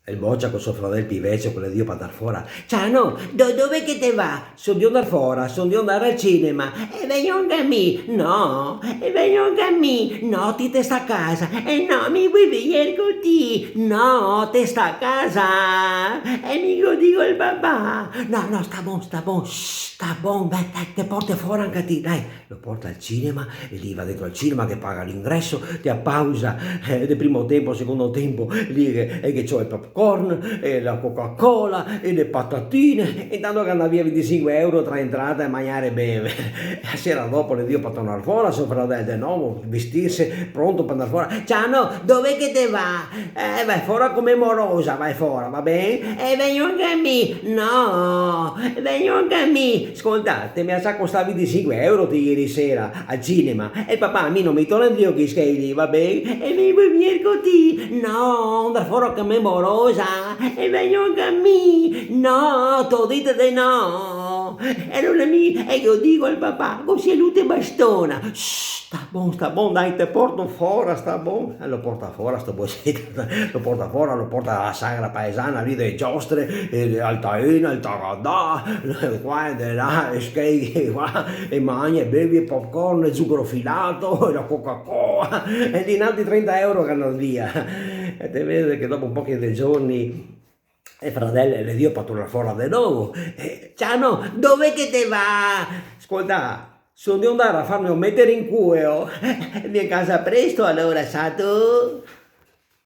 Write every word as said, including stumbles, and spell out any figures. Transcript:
El bocia co so fradel pì vecio che l'è drio par ndar fora. "Ciano, do-, dove che te va?" "Son drio ndar fora, son drio ndar al cinema." "E vegno anca mi." "No, e vegno anca mi." "No, ti te sta casa." "E no, mi vui vegner co ti." "No, te sta casa." "E mi go dito al papà." "No, no, sta bon, sta bon, shh, sta bon, dai, dai, te porto fora anca ti, dai." Lo porta al cinema e lì va dentro al cinema che paga l'ingreso, te a pausa, eh, de primo tempo, secondo tempo, lì che, e che ciò el popcorn, e la Coca-Cola, e le patatine, e intanto che anda via vintisinque euro tra entrata e magnar e bever. E a sera dopo l'è drio par tornar fora, so fradel de novo, vestirse, pronto par ndar fora. "Ciano, dove che te va?" "Eh, vai fora co me morosa, vai fora, va ben?" "E vegno anca mi." "No, vegno anca mi." "Scolta, te me ga za costà vintisinque euro ti ieri sera al cinema. E papà, mi no mi torna drio co i schei lì, va ben? E mi vui vegner co ti." "No, ndar fora co me morosa." "E vegno anca mi." "No, te go dito de no." "E alora mi, e go dito al papà, cusì lu te bastona." "Shh, sta bon, sta bon, dai, te porto fora, sta bon." E lo porta fora sto boceto, lo porta fora, lo porta a la sagra paesana lì de giostre, e altaena, el tagadà, qua e de là, e schei qua, e magna, e bevi, e popcorn, e zucchero filato, e la Coca-Cola, e lì n'altri trenta euro che anda via. E te vede che dopo un pochi de giorni el fradel l'è drio par tornar fora de novo. Eh, "Ciano, dove che te va?" "Scolta, son drio ndar a farme meter in culo." "Vien casa presto alora, sato?"